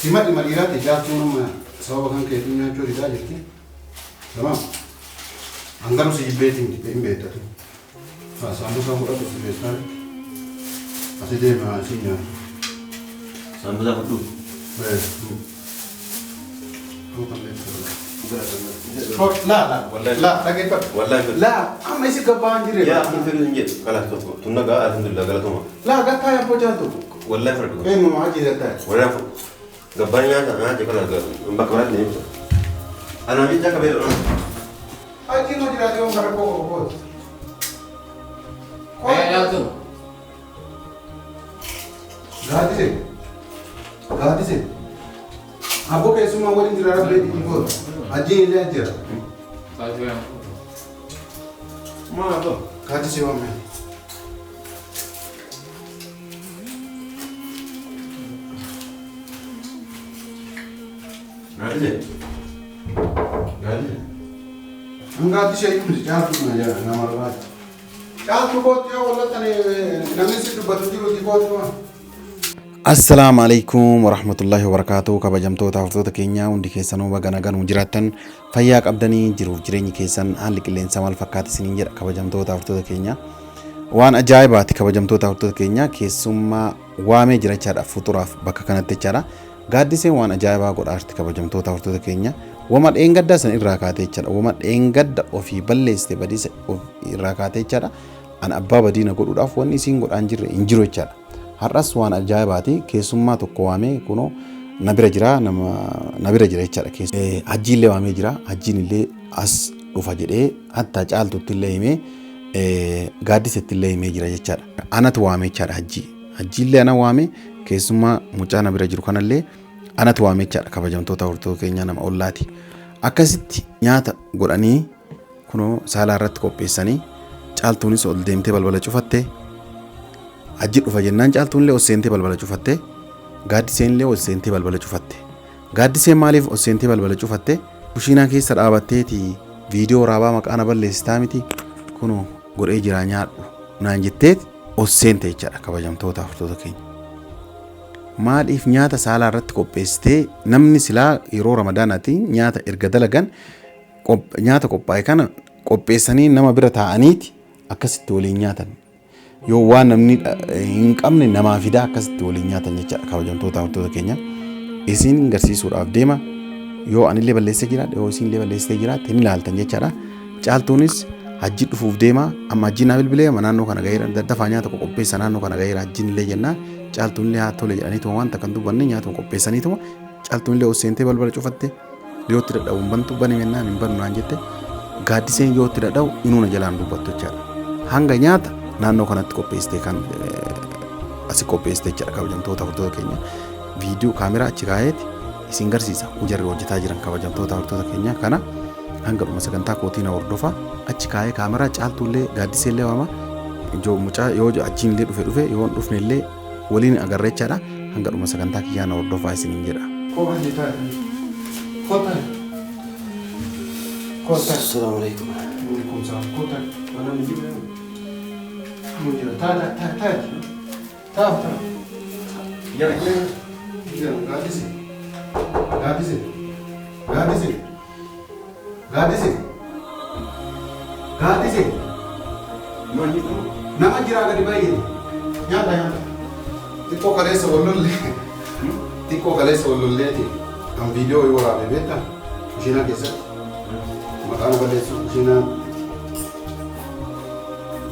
Simadhi ma dhiiraati caaltuun amma sababa kan keetiin nyaachuu didaa jirti. Tamaam. An garuu si jibbeetiin jibbe hin beektatu. Haa saambusaa fudhadhu si feestaali. Ati deema si nyaatu. Saambusaa fudhu. Eh. La la la dhaggeeffadhu. Wallahi fedhu. La amma isi gabbaa hin jirre. Yaa hin fedhu hin jedhu. Kalaas tokko. Tun nagaa alhamdulillah galatoma. La gattaa yabboo caaltu. Wallahi fudhadhu. Eenyu hajii gattaa. Wallahi fudhu. Gabbaan nyaata nyaata kalaas bakka biraatti deemsa. Anaaf jecha akka beeku. Hajiin hoo jiraate yoom gara koo qofa kooti. Kaya caaltu. Gaaddise. Gaaddise. Abboo keessummaa waliin jira rabbi hin kooti. Hajiin illee jira. Caaltu yaa. Maal abbaa? Gaaddise waame. Gaaddise. Gaaddise. Gaaddise iyyuu miti caaltuu na jira nama barbaade. Caaltuu kootti yoo wallattan namni si dubbatu jiruuti kootti waan. Assalaamu alaikum warahmatullahi wabarakatuh. Kabajamtoota hordoftoota keenya hundi keessanuu baga nagaan nu jiraattan, fayyaa qabdanii, jiruuf jireenyi keessan haalli qilleensaa maal fakkaata isiniin jedha. Kabajamtoota hordoftoota keenya, waan ajaa'ibaati. Kabajamtoota hordoftoota keenya, keessummaa waamee jira jechaadha fuxuraaf bakka kanatti jechaadha. Gaaddiseen waan ajaa'ibaa godhaarti. Kabajamtoota hordoftoota keenya, wama dheengaddaa san irraa kaatee jechaadha, wama dheengadda ofii balleessite badiisa irraa kaatee jechaadha. An abbaa badiina godhuudhaaf wanni isiin godhaan jirre hin jiru jechaadha. Har'as waan ajaa'ibaati, keessummaa tokko waamee kunoo na bira jira, nama na bira jira jechaadha. Hajjiillee waamee jira, hajjiin illee as dhufa jedhee hatta caaltutti illee himee, gaaddisetti illee himee jira jechaadha. Anatu waamee jechaadha hajjii. Hajjiillee ana waamee, keessummaa mucaa na bira jiru kanallee anatu waamee jechaadha. Kabajamtoota hordoftoota keenyaa, nama ollaati. Akkasitti nyaata godhanii kunoo saalaa irratti qopheessanii, caaltuunis ol deemtee balbala cufatte. Hajji dhufa jennaan caaltuun illee ol seentee balbala cufatte. Gaaddiseen illee ol seentee balbala cufatte. Gaaddiseen maaliif ol seentee balbala cufatte? Kushiinaa keessa dhaabatteeti viidiyoo waraabaa maqaa na balleessitaa miti, kunoo godhee jiraa nyaadhu naan jetteet ol seente jechaadha. Kabajamtoota hordoftoota keenya. Maaliif nyaata saalaa irratti qopheessitee? Namni silaa yeroo ramadaanaati nyaata erga dalagan nyaata qophaa'e kana qopheessanii nama bira taa'aniiti akkasitti waliin nyaatan. Yoo waan namni hin qabne namaa fidaa akkasitti waliin nyaatan jechaadha. Kabajamtoota hordoftoota keenya, isin garsiisuudhaaf deema. Yoo anillee balleessee jiraadhe, yoo isinillee balleessitee jiraatte ni ilaaltan jechaadha. Caaltuunis hajji dhufuuf deema, amma hajji naa bilbilee, amma naannoo kana gaheera, daddafaa nyaata qopheessa, naannoo kana gaheera hajjiin illee jennaa, caaltuun illee haa tole jedhaniituma wanta kan dubbanne nyaatuma qopheessaniituma, caaltuun illee ol seentee balbala cufatte. Yoo itti dadhabu hin bantu, bani mennaan hin banu naan jette. Gaaddiseen yoo itti dadhabu inuu na jalaan dubbattu jechaadha. Hanga nyaata naannoo kanatti qopheessite kan asi qopheessite jechaadha. Kabajamtoota hordoftoota keenya, viidiyoo kaameraa achi kaa'eeti isin garsiisa jarri hojjetaa jiran. Kabajamtoota hordoftoota keenya, kana hanga dhuma sagantaa kootii na hordofa. Achi kaa'ee kaameraa, caaltuullee gaaddiseellee waama. Ijoo mucaa yoo achiin illee dhufe dhufe, yoo hin dhufne illee waliin agarra jechaadha. Hanga dhuma sagantaa kiyyaa na hordofaa isiniin jedha. Koo hajii taa'e. Koo taa'e. Koo taa'e. Assalaamu alaikum. Waalaikum salaam. Koo taa'e. Mana ni jiru. Mun jira. Taa'e taa'e taa'e. Taa'e taa'e. Jara. Jira gaaddise. Gaaddise. Gaaddise. Gaaddise. Gaaddise. Maal jiru? Nama jiraa gadi baay'ee. Nyaata nyaata. Xiqqoo kaleessa wal lolle. Xiqqoo kaleessa wal lolleeti. Kan viidiyoo wayii waraabee beektaa? Kushiinaa keessatti. Maqaan balleessu kushiinaa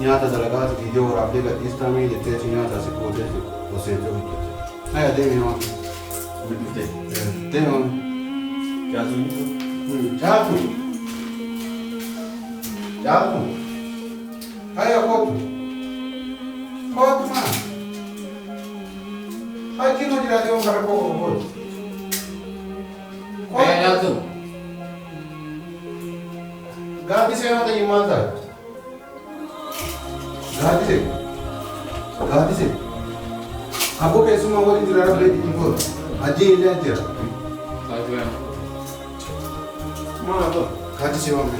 nyaata dalagaati viidiyoo waraabdee gadhiistaa mee jetteeti nyaata asi gooteeti hoseetee hojjette. Haya deemi waan. Dhufte. Deemi waan. Caaltuun jiru. Caaltu. Caaltu. Haya kootu. Kootu maa. Hajiin hoo jiraate yoom gara koo qofa kooti. Kaya caaltu. Gaaddisee yoo ta'e maal ta'a? Gaaddisee. Gaaddisee. Abboo keessummaa waliin jira rabbi hin kooti. Hajiin illee jira. Caaltu yaa. Maal abbaa? Gaaddisee waame.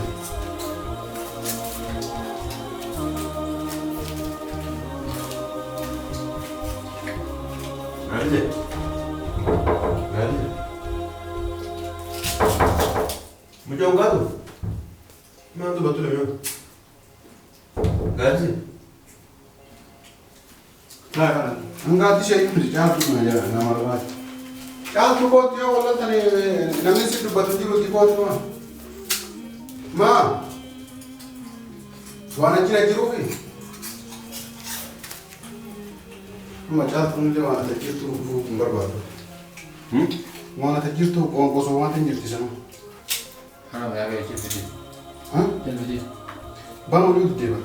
Gaaddise. Gaaddise. Mucaan gaatu? Maal dubbattu lamee? Gaadise? Laa kana. Hangaatti ishee miti caaltu na jala nama barbaade. Caaltu kootu yoo wallaltan namni si dubbatu jirutti kootu maa? Maa? Waan achira jiruufi? Amma caaltuun illee waan ati jirtu dhufuu hin barbaadu. Waan ati jirtu qoonqoo soomaatiin jirti sana. Kana bayaa ga'e jilbiti. Jilbiti. Bana olii diddeeba.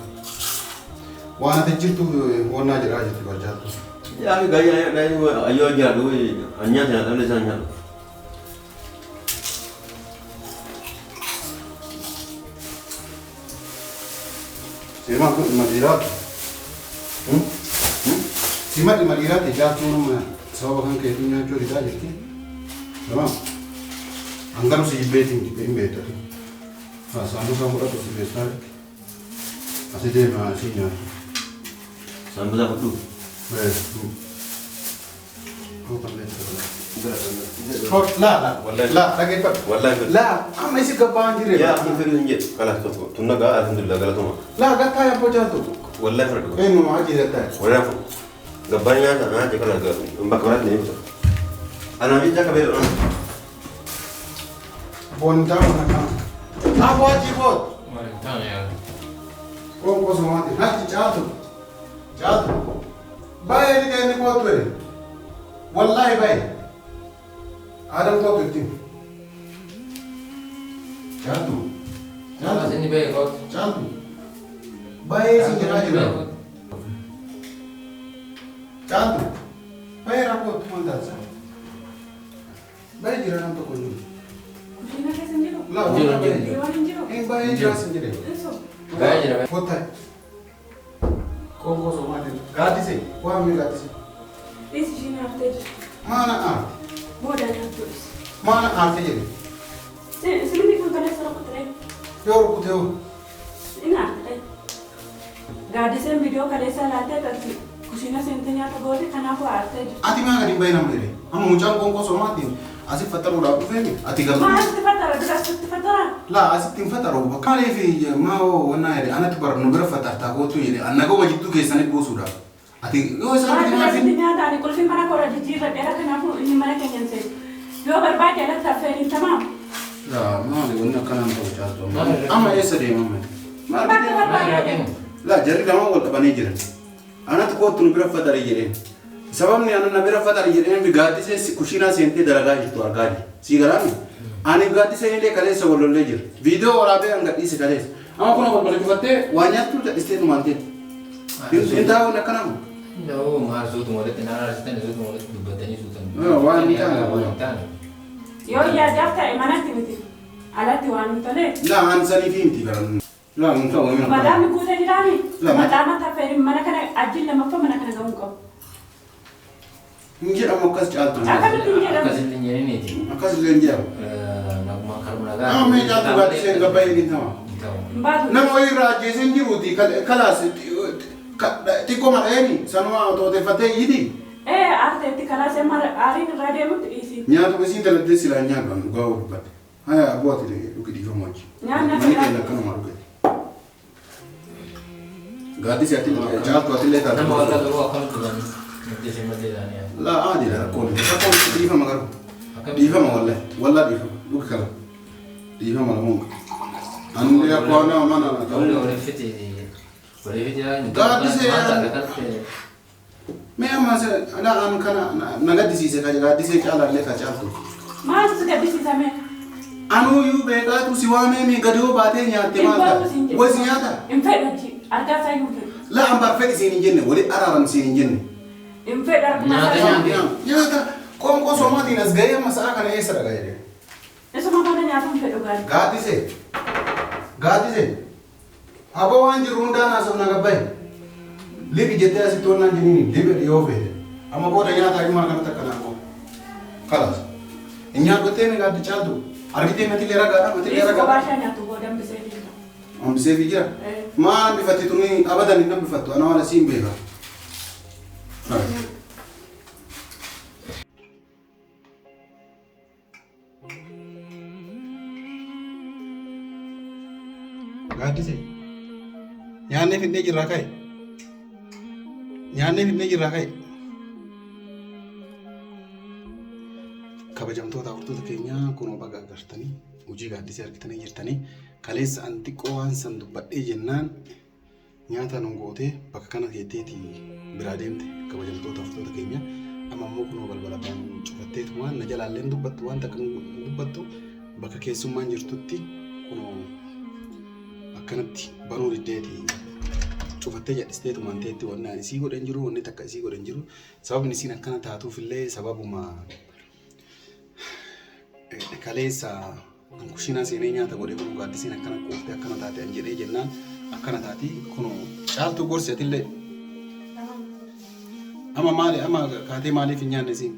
Waan ati jirtu wannaa jedhaa jirti barjaatu. Yaa gaayyaa gaayyaa ayyoo nyaadhu nyaata nyaata isaan nyaadhu. Siima kun dhimma dhiiraati. Siima dhimma dhiiraati jaartuun amma sababa kan keetiin nyaachuu didaa jirti. Tamam. Hangaru si jibbeetiin hin beektatu. Saanduqa fudhatu si feestaalitti. Asi deema si nyaatu. Saambusaa fudhu. Laa laa laa dhaggeeffadhu. Wallaahi. Laa amma isi gabbaan jirre. Yaa hin fedhu hin jedhu. Kalaas tokko tunna gaa alhamdulillah galatuma. Laa gattaa yabboo jaaltu. Wallaahi fudhadhu. Eenyuma hajii gattaa. Wallaahi fudhu. Gabbaan nyaata nyaata kalaas bakka biraatti deemsa. Anaaf jecha akka beeku. Boontaa mana kana. Aboo hajii boot. Waan hin taane yaa. Qoonqoo somaati. Haji caaltu. Caaltu. Baay'ee ni inni kootu jedhe. Wallaahi baay'ee. Adam kootu ittiin. Caaltu. Caaltu. Inni ba'e kootu. Caaltu. Baay'ee si jedhaa jira. Caaltu. Baay'ee rakkootu maal taasisa? Baay'ee jira nam tokko jiru. Kushiina keessa hin jiru? Laa Jiru, waan jiru. baay'ee. Dhiiwwan hin jiru? Hin baay'ee jira sin jedhe. Insu. Baay'ee jira. Kottaa. Qoonqoo somaatiin. Gaaddise. Waan mee gaaddise. Dhiisi ishiin haftee jirti. Maana aarte. Booda nyaattu dhis. Maana aarte jedhe. Silmi kun kaleessa rukutiree. Yoo rukute hoo. Inni aarte. Gaaddiseen viidiyoo kaleessa laaltee taksi kushiina seentee nyaata goote kanaafuu aartee jirti. Ati maa gadi hin bahin amma jedhe. Amma mucaan qoonqoo somaatiin asi faxaruudhaaf dhufeemi. Ati Maa garuu. asitti fatara? Dura asitti fatara? Laa asitti hin faxaru. Bakka maaliif maa hoo wannaa jedhe anatti bara nu bira faxartaa kootu jedhe annagoma jidduu keessanitti buusuudhaaf. Ati yoo isaan Maa miti dura maaf asitti hin. nyaata ani qulfii mana koora jijjiirradheera kanaafuu inni mana keenya hin seenu. Yoo barbaade alatti affeeriin tamaam. Laa maali wanni akkanaan ta'u caaltu amma. Maal irra- Amma eessa deema amma? Maal Bakka argitee? barbaade adeemu. Laa jarri lamaan wal dhabanii jiran. Anatti kootu nu bira faxari jedheen. Sababni ana na bira faxari jedheen gaaddisee kushiinaa seentee dalagaa jirtu argaa jira. Sii galaami? Ani gaaddisee illee kaleessa wal lollee jira. Viidiyoo waraabee hanga dhiise kaleessa. Amma kun balbala cufattee waa nyaattu dhistee tumaan teetti. Hin taa'uun akkanaamu. No, maal suutuma walitti naan aarsitan suutuma walitti dubbatanii suutan. Waan hin taane. Waan hin taane. Yoo yaadaaf ta'e manatti miti. Alatti waan hin tolee. Laa an sanii fi miti garan. Laa hin ta'u hin ta'u. Madaamni guutee jiraami. Lama. Madaama taffeerin mana kana ajjiin lammaffaa mana kana ga'uu hin qabu. Hin jedhamu akkas caaltu. Akkamitti hin jedhamu? Akkasitti hin jedhiniiti. Akkas illee hin jedhamu. Naguma karuma nagaa. Amma mee caaltu gaaddisee hin gabbaa'ee hin ta'u. Hin ta'u. Hin baatu. Nama wayii irraa ajjeesee hin jiruuti kalaas xiqqoo madheeni sanuma tooteeffatee iyyiti. Ee aarteetti kalaas amma aariin irraa deemutti dhiisi. Nyaatuma isiin daladdee silaa nyaadhu dhugaa hoo dubbatte. Haya abboo ati dhugi dhiifama wajji. Nyaanni Manni keenya akkanuma dhugate. Gaaddisee ati caaltu ati illee taate. Nama wal garuu akkamitti ban nutti isin maddee isaanii. Laa aadiidha rakkoon. Rakkoon dhiifama garuu. Akkamitti? Dhiifama wallahi. Wallaa dhiifama. Dhugi kala. Dhiifama lamuun. Ani akkoo nama mana Walli waliif fiti waliif fiti Gaaddisee maal taate akkatti Mee amma laa an kana na gaddisiise ka gaaddisee caalaallee ka caaltu. Maaltu si gaddisiisa mee? Anuyyuu beekaatu si waamee mi gadi yoo baatee nyaatte maal Hin baatu siin ta'a? jedhe. Wai si nyaata? Hin fedhu achi. Argaa isaa iyyuu hin fedhu. Laa an bar fedhi siin hin jenne wali araaram siin hin jenne. Hin fedhu arguma Nyaata isaa. nyaata. Nyaata qoonqoo soomaatiin as ga'ee amma sa'a kana eessa dhaqa jedhee. Isuma kana nyaata hin fedhu gaarii. Gaaddisee. Gaaddisee. Aboo waan jiru hundaan haasofna gabbaye. Liqi jettee asitti wannaan jeniini liqi dhiyoo feete. Amma booda nyaata himaa kanatti akkanaan qofa. Kalaas. Hin nyaadhu mi gaaddi caaltu. Argitee matilee ragaadha matilee Dhiisi ragaadha. kophaa ishee nyaatu booda hambisee jira. Hambisee fi jira. Ee. Maa hambifatti tuni abadan hin hambifattu ana waan asiin beeka. Gaaddisee. Nyaannee fidnee jirraa ka'e. Nyaannee fidnee jirraa ka'e. Kabajamtoota hordoftoota keenyaa, kunoo baga agartanii hojii Gaaddisee argitanii jirtanii. Kaleessa an xiqqoo waan san dubbadhee jennaan nyaata nu gootee bakka kana teetteeti biraa deemte. Kabajamtoota hordoftoota keenya, amma immoo kunoo balbala baan cufatteetu waan na jalaallee dubbattu, waan takka dubbattu, bakka keessummaan jirtutti kunoo akkanatti banuu diddeeti, cufattee jedhisteetu teetti. Wanni ani isii godhan jiru, wanni takka isii godhan jiru. Sababni isiin akkana taatuuf illee sababuma kaleessa an kushiinaa seenee nyaata godhee kun Gaaddiseen akkana quuftee akkana taate an jedhee jennaan akkana taati. Kunoo Caaltuu gorsi atillee. Amma maali, amma kaatee maaliif hin nyaanne isiin?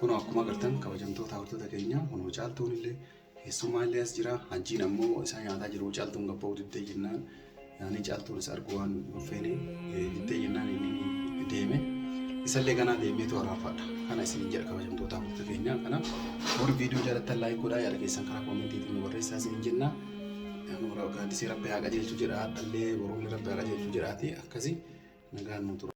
Kunoo akkuma agartan, kabajamtoota hordoftoota keenya, kunoo Caaltuun illee keessummaa illee as jira. Hajjiin ammoo isaa nyaataa jiru. Caaltuun gabba'uu diddee jennaan, yaani Caaltuun isa arguu waan hin feene diddee jennaan inni deeme. Isallee ganaa deemeetu araarfadha. Kana isin jedha, kabajamtoota hordoftoota keenya. Kana warri viidiyoo jaalattan like godhaa, yaada keessan karaa koomentiitiin nu barreessaa isin jenna. Gaaddisee Rabbi haa qajeelchu jedha, hadhallee boruullee Rabbi haa qajeelchu jedhaati. Akkasii nagaan nu tura.